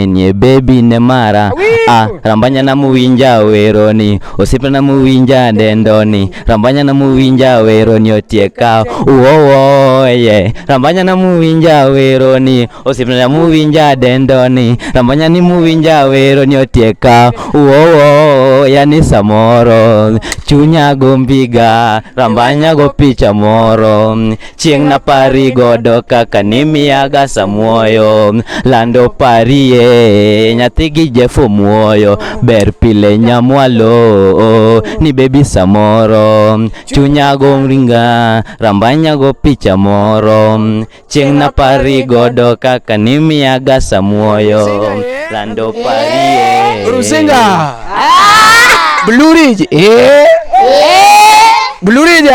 Nenie baby ne mara. Ah, rambanya na muwinja weroni, osiepna muwinja dendoni, rambanya na muwinja weroni otieka uowo ye. Rambanya na muwinja weroni, osiepna na muwinja dendoni, rambanya ni muwinja weroni otieka uowo. Yani samoro chunya gombiga, rambanya go picha moro, chieng' napari godo kaka nimiyaga samuoyo, lando parie nyathi gi Jeffo muoyo, ber pile nyamwalo ni baby samoro chunya go ringa, rambanya go picha moro, chieng' napari godo kaka nimiyaga samuoyo, lando parie. Rusinga. Blue Ridge. Eh? Blue Ridge.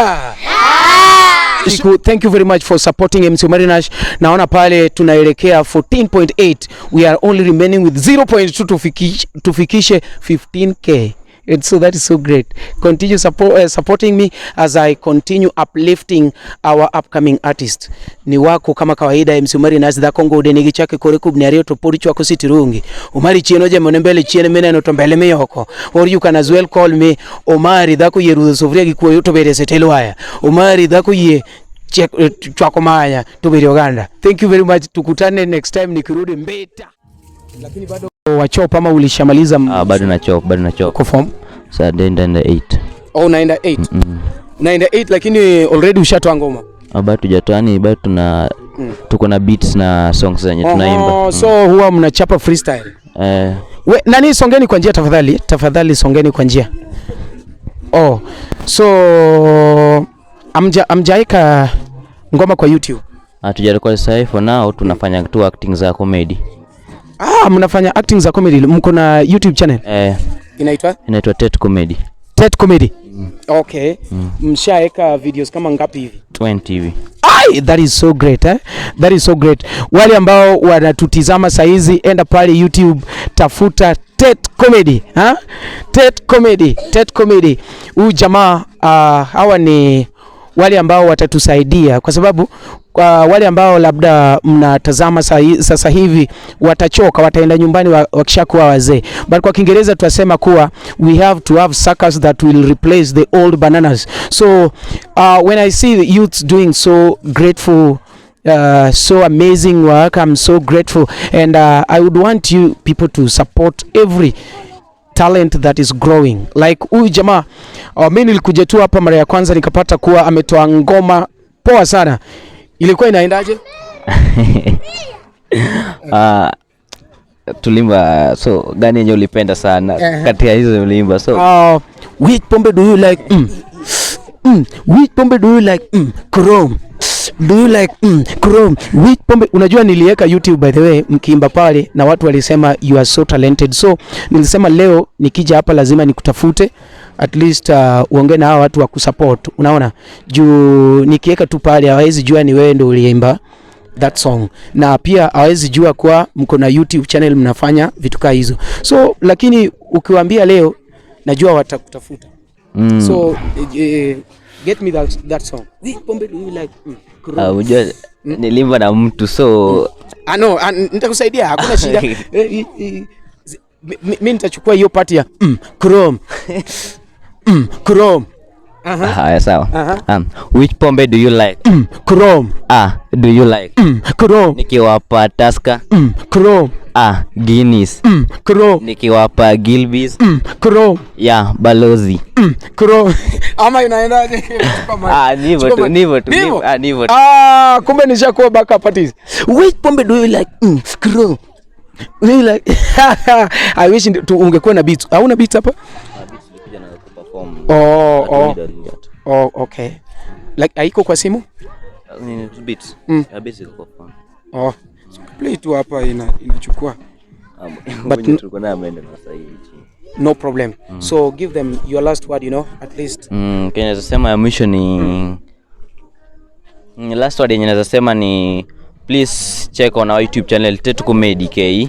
Thank you very much for supporting MC Omari Nash. Naona pale tunaelekea 14.8. We are only remaining with 0.2 tufikishe 15K. And so that is so great. Continue supporting me as I continue uplifting our upcoming artists. Ni wako kama kawaida MC Omari Nash, dhako ngode nigi chake kore kubni ariyo to pod chwako sitirungi. Omari chien ojemo ne mbele chien mineno to mbele miyoko. Or you can as well call me Omari dhako yie rudho sufuria gi kuoyo to bede setel waya. Omari dhako yie chwako maya to bede oganda. Thank you very much. Tukutane next time nikirudi Mbeta. Lakini bado wachop ama ulishamaliza? Ah, bado na chop, bado na chop. Kwa form? Sasa nenda 8. Oh, unaenda 8. Unaenda 8 lakini already ushatoa ngoma. Ah, bado tujatoa, yani bado tuna tuko na beats na songs zenye tunaimba. Oh, so huwa mnachapa freestyle. Eh. We, nani, songeni kwa njia tafadhali. Tafadhali songeni kwa njia. Oh, so amjaeka ngoma kwa YouTube? Hatujarecord sasa, for now tunafanya tu acting za comedy. Ah, mnafanya acting za comedy. Mko na YouTube channel? Eh. Inaitwa? Inaitwa Tet Comedy. Tet Comedy. Okay. Mshaeka videos kama ngapi hivi? 20 hivi. Ai, that is so great, eh? That is so great. Wale ambao wanatutizama saizi, enda pale YouTube, tafuta Tet Comedy, ha? Tet Comedy, Tet Comedy. Huyu jamaa hawa ni wale ambao watatusaidia kwa sababu kwa wale ambao labda mnatazama sasa hivi watachoka, wataenda nyumbani wakishakuwa wazee. But kwa Kiingereza tunasema kuwa we have to have suckers that will replace the old bananas. So when I see the youths doing so grateful, so amazing work, I'm so grateful and I would want you people to support every talent that is growing like huyu jamaa. Mi nilikuja tu hapa mara ya kwanza nikapata kuwa ametoa ngoma poa sana. Ilikuwa inaendaje? Tulimba, so gani yenye ulipenda sana kati ya hizo ulimba, so Which pombe do you like? Which pombe do you like? Chrome. Do you like Chrome? Which pombe? Unajua niliweka YouTube, by the way, mkiimba pale na watu walisema you are so talented. So nilisema leo nikija hapa lazima nikutafute, at least uongee na hawa watu wa kusupport. Unaona? Juu nikiweka tu pale hawezi jua ni wewe ndio uliimba that song, na pia hawezi jua kuwa mko na YouTube channel mnafanya vitu kaa hizo. So lakini ukiwaambia leo najua watakutafuta. So get me that song. Which pombe do you like? Chrome. Unajua nilimba na mtu, so Ah, no, ah, nitakusaidia, hakuna shida. Mi nitachukua hiyo part ya Chrome. Chrome. Haya, sawa. Which pombe do you like? Chrome. Ah, do you like? Chrome. Nikiwapa Tusker. Chrome. Ah, Guinness. Chrome. Nikiwapa Gilbey's. Chrome. Ya balozi. Chrome. Ama inaendaje? Chukua mic. Ah, ni hivyo Chukua tu, mic. ni hivyo tu, Ni hivyo? ah, ni hivyo tu. Ah, kumbe nishakuwa backup artist. Which pombe do you like? Chrome. Do you like? I wish tu ungekuwa na beats. Hauna beats hapa? Oh. Oh, okay. Like haiko kwa simu? Beats. Mm. Beats iko kwa phone. Oh. So play tu hapa inachukua. But tulikuwa nayo ameenda na sasa hivi chini. No problem. So give them your last word, at least. Kenye naweza sema ya mwisho ni last word yenye naweza sema ni please check on our YouTube channel, Tetu Comedy KE.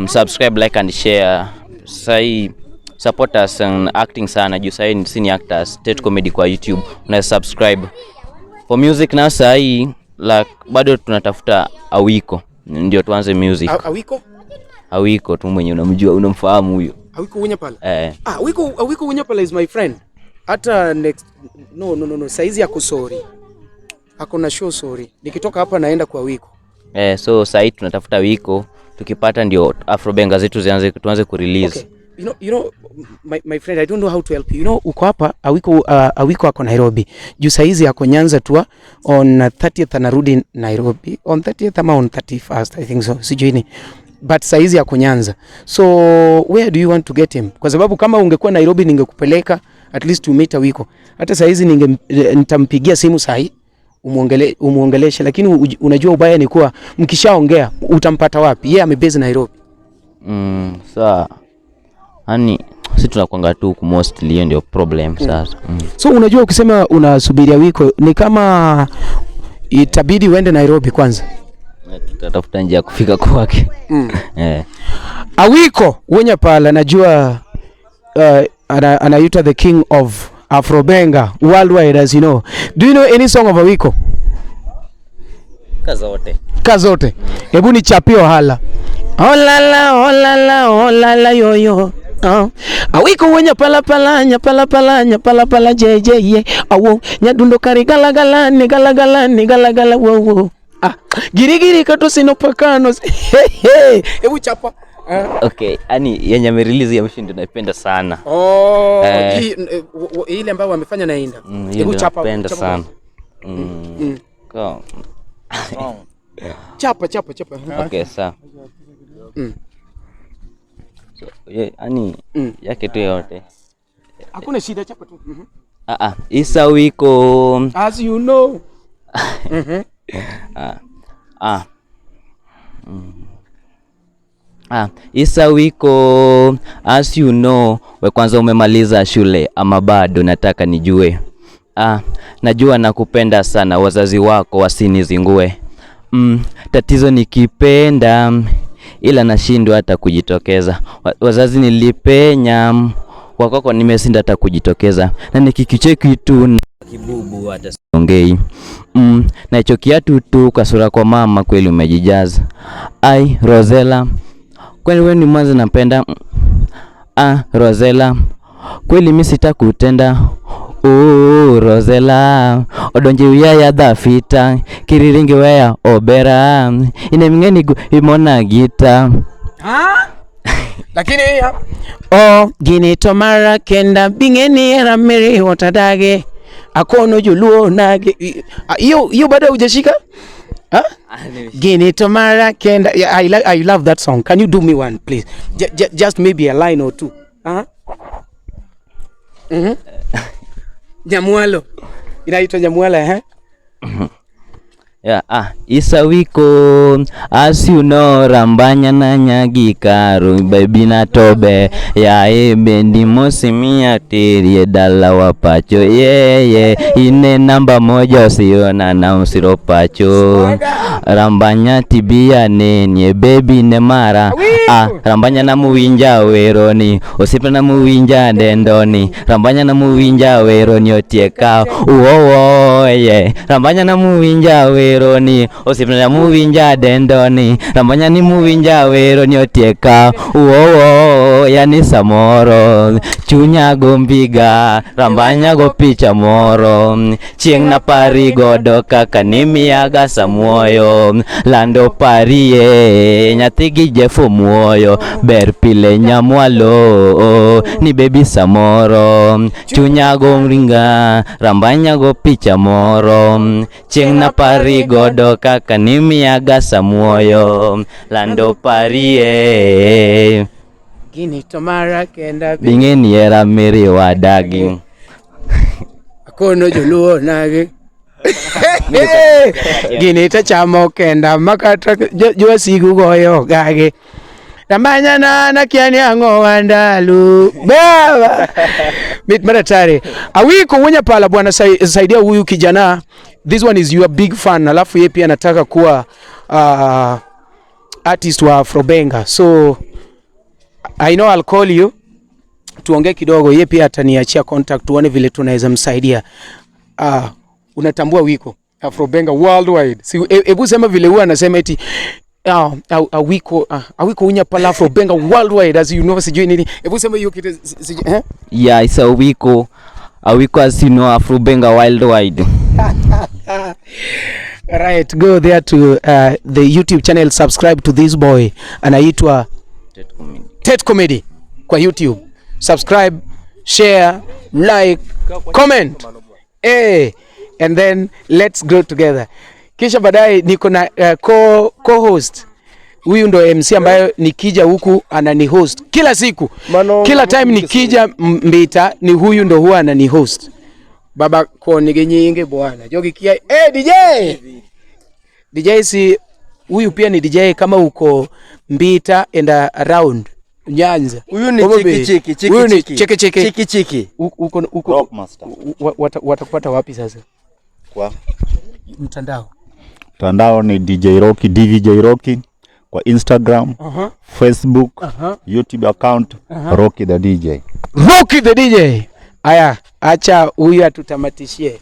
Subscribe, like and share. Sahi support us and acting sana juu sahi si ni actors. Tetu Comedy kwa YouTube. Unaweza subscribe. For music now sahi like bado tunatafuta awiko ndio tuanze music. Awiko? Awiko tu mwenye unamjua, unamfahamu huyo. Awiko Unyapala. Eh. Ah, Awiko Unyapala is my friend. Hata next, no, no, no, no, saizi ako, sorry. Ako na show, sorry. Nikitoka hapa naenda kwa Wiko. Eh, so sahii tunatafuta Wiko, tukipata ndio Afrobenga zetu zianze, tuanze kurelease. Okay. You know, my friend, I don't know how to help you. You know, uko hapa Awiko, Awiko ako Nairobi. Juu saizi ako Nyanza tour. On 30th anarudi Nairobi. On 30th ama on 31st, I think so. Sijui ni. But saizi ako Nyanza. So where do you want to get him? Kwa sababu kama ungekuwa Nairobi ningekupeleka at least to meet Awiko. Hata saizi nitampigia simu sahi umuongeleshe, lakini unajua ubaya ni kuwa mkishaongea utampata wapi? Yeye amebase Nairobi. Saa yani si tunakwanga tu huku mostly, hiyo ndio problem sasa. So unajua ukisema unasubiria Wiko ni kama itabidi uende Nairobi kwanza. Na tutatafuta njia ya kufika kwake. Eh. Awiko Wenyapala najua anaitwa the king of Afrobenga worldwide, as you know. Do you know any song of Awiko? Kazote. Kazote. Hebu nichapie ohala. Olala olala olala yoyo. Oh. Awiko wenya pala pala nya pala pala nya pala pala jeje ye awo nyadundo kari gala gala ni gala gala ni gala gala wo wo. Ah, giri giri kato sinopakano. Hey, hey. Hebu chapa. Ah. Okay, yani yenye amerelease ya mwisho ndio naipenda sana. Oh, Eh. hii, ile ambayo wamefanya na Inda. Hiyo Hebu ndio chapa. napenda Chapa. sana. Chapa chapa chapa. Okay, sawa. So, yani yake tu yote. Hakuna shida, chapa tu. Ah ah, Isa Wiko. As you know. Ah. Ah. Ah, Isa Wiko, as you know, we kwanza umemaliza shule ama bado? Nataka nijue. Ah, najua nakupenda sana, wazazi wako wasinizingue. Tatizo nikipenda ila nashindwa hata kujitokeza. Wazazi nilipenya, wakoko nimeshinda hata kujitokeza, na nikikicheki tu na kibubu hata siongei. Na hicho kiatu tu kasura kwa mama kweli umejijaza. Ai Rosella, kweli wewe ni mwanzo napenda. Ah Rosella, kweli mimi sitakutenda. Oh Rosella, odonje wiya ya dhafita, kiriringi weya obera, ine mingeni imona gita. Ah? Lakini ya. Oh, gini to mara kenda bingeni era meri otadage. Akono joluo nage. Hiyo hiyo bado hujashika? Ha? Gini to mara kenda. Yeah, I love that song. Can you do me one, please? Just maybe a line or two. Uh-huh. Nyamwalo. Inaitwa Nyamwala, eh? Yeah, ah, Isa Wiko, as you know, rambanya na nyagikaru, baby na tobe, ya ebe ndimosi mia tirie dala wapacho, yeah, ine namba moja usiona na usiro pacho, rambanya tibia nenye, baby ne mara, ah, rambanya na muwinja weroni, osipe na muwinja dendoni, rambanya na muwinja weroni otieka, uowo, yeah, rambanya na muwinja weroni, osipe na muwinja dendoni, rambanya ni muwinja weroni otieka, uowo, yani samoro, chunya gombiga, rambanya go picha moro, chieng' na pari godo kaka nimiyaga samuoyo, lando parie, nyathi gi jefo muoyo, ber pile nyamwalo, ni baby samoro, chunya go ringa, rambanya go picha moro, chieng' na pari godo kaka nimiyaga samuoyo, lando parie, Gini to mara kenda bing'eni hera miri wadagi. Akono joluo nage. Gini to chamo kenda makata jowasigu goyo gage. Rambanya na nakia ni ang'o wandalu. Baba. Mit maratari. Awiko Wenyapala bwana, saidia huyu kijana. This one is your big fan. Alafu yeye pia anataka kuwa artist wa Afrobenga. So I know I'll call you. Tuongee kidogo, yeye pia ataniachia contact tuone vile tunaweza msaidia. Unatambua Wiko Afrobenga worldwide. Si, hebu sema vile huwa anasema eti Awiko Awiko Unyapala Afro Benga worldwide as you know, sijui nini. Hebu sema hiyo kitu sijui, eh? Yeah, it's Awiko. Awiko as you know, Afro Benga worldwide. Right, go there to the YouTube channel, subscribe to this boy. Anaitwa Tet Comedy kwa YouTube. Subscribe, share, like, comment. And then let's grow together. Kisha baadaye niko na co-host. Huyu ndo MC ambayo nikija huku anani host kila siku. Mano, Kila time nikija Mbita ni huyu ndo huwa anani host. Baba konige nyingi bwana. Jogi kia DJ. DJ si huyu pia ni DJ kama uko Mbita and around Nyanza. Huyu ni Homa Bay. chiki chiki chiki Huyu ni chiki. chiki chiki. Chiki chiki. Uko Rockmaster. watakupata wapi sasa? Kwa Mtandao. mtandao ni DJ Rocky, DVJ Rocky kwa Instagram, Facebook, YouTube account Rocky the DJ. Rocky the DJ. Aya, acha huyu atutamatishie.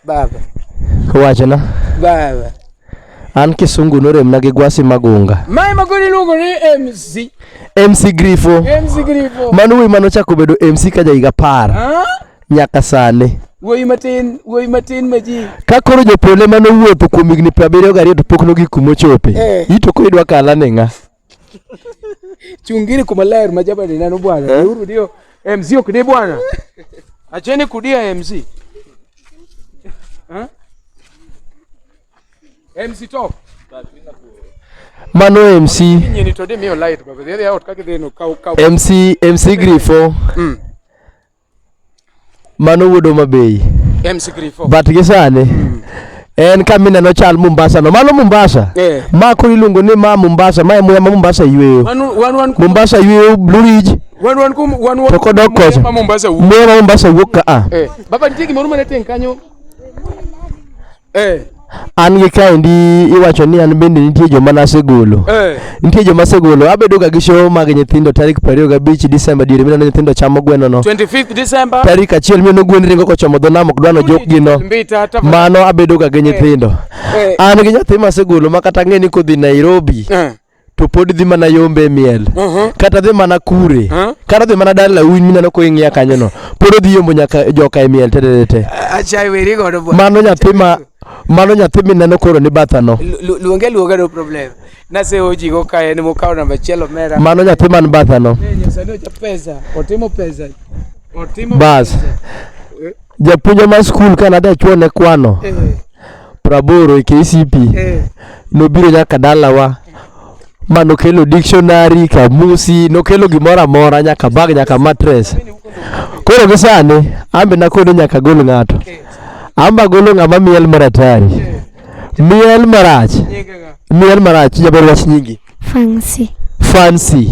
Baba, Wachna. baba. An kisungu noremna gi Gwasi Magunga. Mae magoni luongo ni MC. MC Grifo. MC Grifo. Mano wuoyi manochako bedo MC ka jahiga 10 Ah? nyaka sani. Wuoyi matin ma ji. Ka koro jopole manowuotho kuom higni 72 to pok nogik kumochope. Ito koro idwa kala ni ng'a? Chungiri kuma ler ma jabani neno bwana. Eh? Uru dio MC ok di bwana. Acheni kudia MC. Huh? MC talk. Mano MC Nyini to di miyo light baba. Dhi out kaka dhi no kaw. MC Grifo. Mano wuod Homa Bay. MC Grifo. But gi sani en kama ineno chal Mombasa no. Mano Mombasa. Ma koro iluongo ni ma Mombasa, ma e muya ma Mombasa yweyo. Wan Mombasa yweyo Blue Ridge. Wan kum wan To kodok kocha. Ma Mombasa wuok. Muya ma Mombasa wuok ka a. Baba nitie gimoro mane teng kanyo. An gi kaendi iwacho ni an bende nitie joma nasegolo. Nitie joma asegolo. Abedo ga gi show mag nyithindo tarik 25 Disemba diere mineno nyithindo chamo gweno no. 25th December. Tarik 1 mineno gwen ringo kochomo dho nam ok dwa nojukgi no. Mbita tafadhali. Mano abedo ga gi nyithindo. An gi nyathi masegolo ma kata ang'e ni kodhi Nairobi to pod dhi mana yombe e miel. Kata dhi mana kure. Kata dhi mana dala winy mineno koing'iya kanyo no. Pod odhi yombo nyaka joka e miel te. Acha weri godo bwana. Mano nyathi mineno koro ni batha no. Luonge luonga no problem. Nase oji go kae ni mokawo namba achiel omera. Mano nyathi man batha no. Nyasani ocha pesa. Otimo pesa. Otimo Bas. pesa. Japuonj mar skul ka nadhi achuone kwano 80 e KCP nobiro nyaka dalawa ma nokelo dictionary, kamusi, nokelo gimoro amora nyaka bag nyaka mattress. Koro gi sani an be nakone nyaka agol ng'ato. An be agolo ng'ama miel maratari. Miel marach. Miel marach jaber wach nyingi. Fancy. Fancy.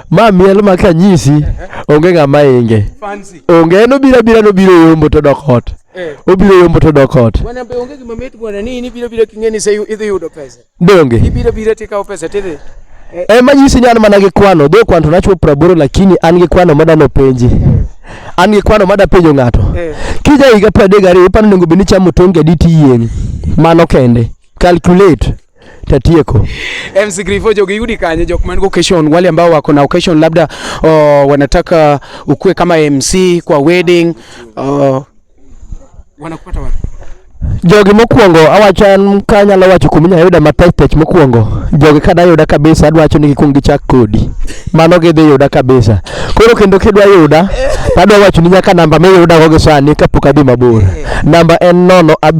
Ma miel ma kanyisi onge ng'ama inge. Fancy. Onge en obiro abira nobiro yombo to dok ot. Obiro yombo to dok ot. Bwana be onge gima mit bwana ni in ibiro biro king'e ni se idhi yudo pesa. Donge. Ibiro biro tikawo pesa tidhi. Ema nyisi ni an mana gi kwano, dho kwano to nachuo 80 lakini an gi kwano mada nopenji. An gi kwano mada penjo ng'ato. Kija higa 32 iparo onego bed ni ichamo tonge adi tiyieng'. Mano kende. Calculate. Tatieko. MC Grifo jogi yudi kanye jok man go occasion wale ambao wako na occasion labda wanataka ukue kama MC kwa wedding wanakupata wapi? Jogi mokwongo awacho an kanyalo wacho kuma inyalo yuda matek tek mokwongo. Jogi kada yuda kabisa adwa wacho ni gikwong gichak kodi. Mano gidhi yuda kabisa. Koro kendo kidwa yuda, adwa wacho ni nyaka namba miyuda go gi sani kapok adhi mabor. Namba en 0 7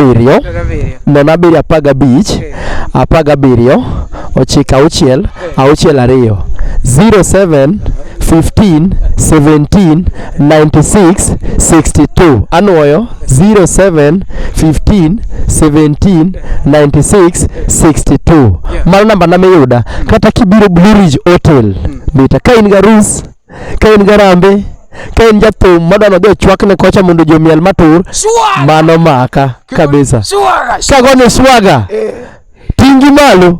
0 7 15 17 9 6 6 2 07 15 17 96 62 anuoyo 07 15 17 96 62 mano namba na miyuda kata kibiro Blue Ridge Hotel mita ka in garus ka in garambe ka in jathum madwa nodhi ochwakne kocha mondo jomiel matur mano maka kabisa kagone swaga tingi malo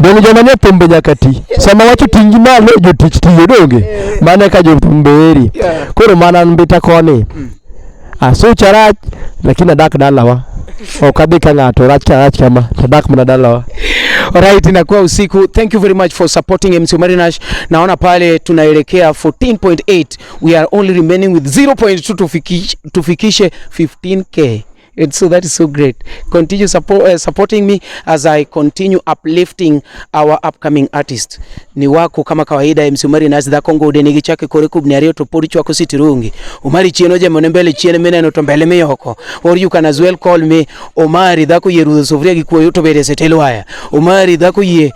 donge joma nie thumbe nyaka ti sama wacho tingi malo jotich tiyo donge mano eka jothumbe eri koro mana an Mbita koni asucha rach lakini adak dalawa. Ok adhi ka ng'ato rach ka rach kama to adak mana dalawa. Alright, inakuwa usiku. Thank you very much for supporting MC Omari Nash. Naona pale tunaelekea 14.8. We are only remaining with 0.2 tufikishe 15K. And so that is so great. Continue supporting me as I continue uplifting our upcoming artists. Ni wako kama kawaida MC Omari Nash dhako ngode nigi chake kore kubni ariyo to pod chwako sitirungi. Omari chien ojemo ne mbele chien mineno to mbele miyoko. Or you can as well call me Omari dhako yie rudho sufuria gi kuoyo to bede setelwaya. Omari dhako yie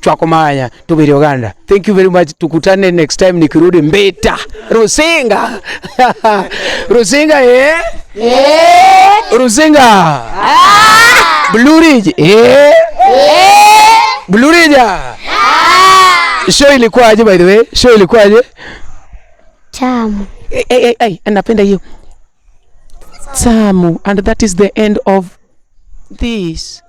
chwako maya to bede oganda. Thank you very much. Tukutane next time nikirudi Mbita. Rusinga. Rusinga eh? Eh. Rusinga. Blue Ridge eh? Blue Ridge. Show ilikuwaje by the way? Show ilikuwaje? Tamu. Hey, hey, hey, hey, napenda hiyo. Tamu. And that is the end of this.